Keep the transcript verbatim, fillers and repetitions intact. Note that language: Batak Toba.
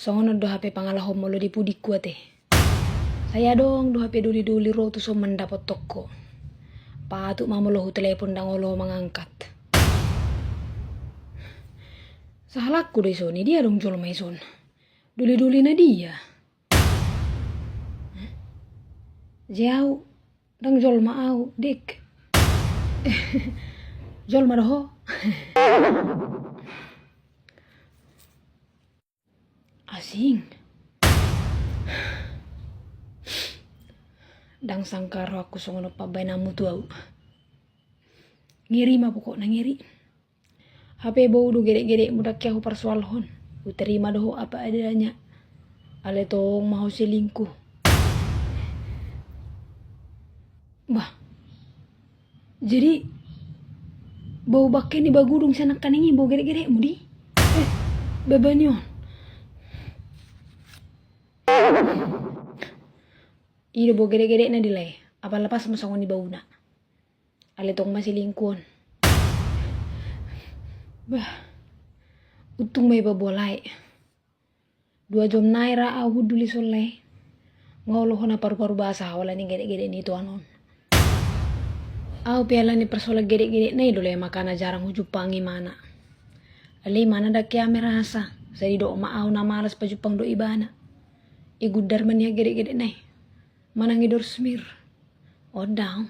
Songon on do hape pangalaho molo di pudingku ate. Sai adong do hape doli-doli ro tu son mandapothon ho. Patut ma molo hutelepon ndang olo mangangkat. Sahalakku do ison i, dia adong jolma ison. Doli-doli na dia? Jau, ndang jolma au, dik. Jolma do ho. Asing. Ndang sangka rohangku songon on pambahenanmu tu au. Ngeri ma pokokna, ngeri. Hape bou do gedek-gedekmu ndang hea huparsoalhon. Huterima do ho apa adanya. Alai tong ma ho selingkuh. Bah. Jadi bou bangke ni bagudung sian nangkaning i bou gedek-gedekmu di? Eh, baba ni on. I do bou gedek-gedekna di lae. Apala pas ma songon i bauna. Alai tong ma selingkuh on. Bah. Untung ma iba bolai. Dua jom nai ra au hundul i son lae. Nga olo ho na paru-paru basa holan ni gedek-gedek ni tuan on. Au pe alani parsoalan gedek-gedekna i do lae makana jarang hujumpang imana. Alai imana ndang hea merasa. Sai didok ma au na malas pajumpang dohot ibana. Igundar ma nian gedek-gedekna i. Manang idorsmir. On daong.